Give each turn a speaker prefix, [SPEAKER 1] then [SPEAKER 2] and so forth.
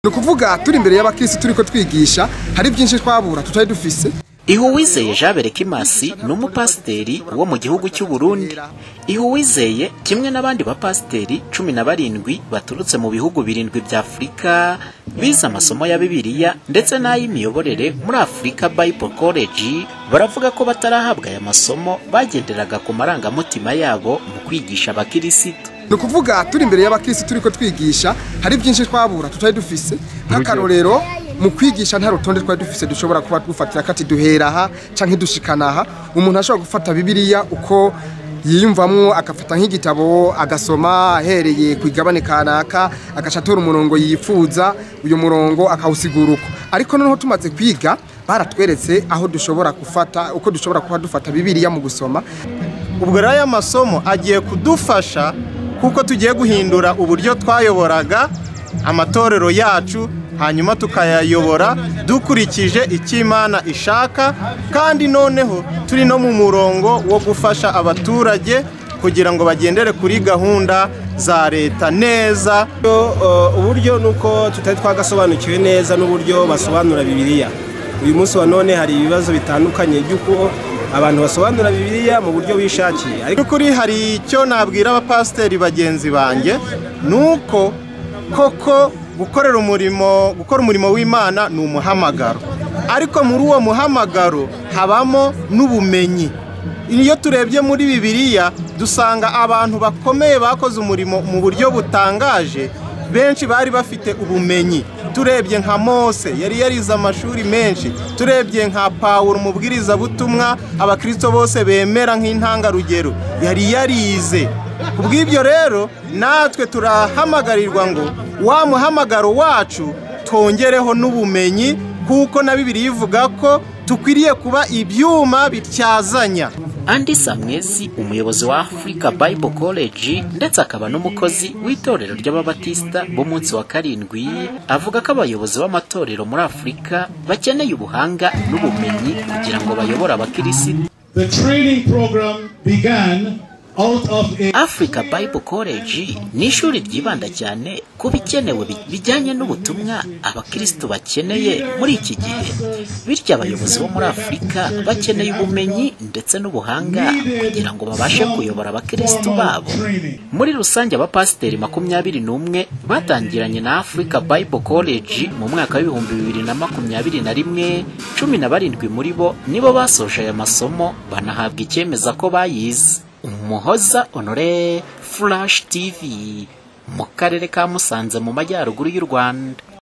[SPEAKER 1] Ni ukuvuga turi imbere y'abakirisitu turiko twigisha, hari byinshi twabura tutari dufise.
[SPEAKER 2] Ihuwizeye Jean Berekimasi ni umupasiteri wo mu gihugu cy'u Burundi. Ihuwizeye kimwe n'abandi bapasiteri 17 baturutse mu bihugu 7 bya Afurika bize amasomo ya Bibiliya ndetse n'ay'imiyoborere muri Africa Bible College, baravuga ko batarahabwa aya masomo bagenderaga ku marangamutima yabo mu kwigisha abakirisitu.
[SPEAKER 1] Ni ukuvuga turi imbere y'abakirisitu turiko twigisha, hari byinshi twabura tutari dufise. Nk'akarorero, mu kwigisha nta rutonde twari dufise dushobora kuba dufatira kati duhera aha canke dushikana aha. Umuntu ashobora gufata Bibiliya uko yiyumvamwo, agafata nk'igitabo agasoma ahereye ku igabane kanaka, agaca atora umurongo yifuza, uyu murongo akawusigura uko. Ariko noneho tumaze kwiga baratweretse aho dushobora gufata, uko dushobora kuba dufata Bibiliya mu gusoma.
[SPEAKER 3] Ubwo rero aya masomo agiye kudufasha kuko tugiye guhindura uburyo twayoboraga amatorero yacu, hanyuma tukayayobora dukurikije icyo Imana ishaka, kandi noneho turi no mu murongo wo gufasha abaturage kugira ngo bagendere kuri gahunda za leta neza.
[SPEAKER 4] Uburyo nuko tutari twagasobanukiwe neza n'uburyo basobanura Bibiliya. Uyu munsi wa none hari ibibazo bitandukanye by'uko abantu basobanura Bibiliya mu buryo bishakiye.
[SPEAKER 3] Ariko kuri hari icyo nabwira abapasiteri bagenzi banjye, nuko koko gukora umurimo w'Imana ni umuhamagaro, ariko muri uwo muhamagaro habamo n'ubumenyi. Iyo turebye muri Bibiliya dusanga abantu bakomeye bakoze umurimo mu buryo butangaje, benshi bari bafite ubumenyi. Turebye nka Mose yari yarize amashuri menshi, turebye nka Pawulo umubwirizabutumwa abakristo bose bemera nk'intangarugero yari yarize. Kubw'ibyo rero natwe turahamagarirwa ngo wa muhamagaro wacu twongereho n'ubumenyi, kuko na Bibiliya ivuga ko tukwiriye kuba ibyuma bityazanya.
[SPEAKER 2] Andy Samwezi, umuyobozi wa Africa Bible College ndetse akaba n'umukozi w'itorero ry'Ababatista b'umunsi wa 7, avuga ko abayobozi b'amatorero muri Afrika bakeneye ubuhanga n'ubumenyi kugira ngo bayobore abakirisitu.
[SPEAKER 5] The training program began
[SPEAKER 2] Africa Bible College ni ishuri ryibanda cyane ku bikenewe bijyanye n'ubutumwa abakristo bakeneye muri iki gihe. Bityo abayobozi bo muri Afurika bakeneye ubumenyi ndetse n'ubuhanga kugira ngo babashe kuyobora abakristo babo. Muri rusange abapasiteri 21 batangiranye na Africa Bible College mu mwaka w'ibihumbi 2021, 17 muri bo nibo basoje aya masomo banahabwa icyemeza ko bayize. Umuhoza Honore, Flash TV, mu karere ka Musanze mu majyaruguru y'u Rwanda.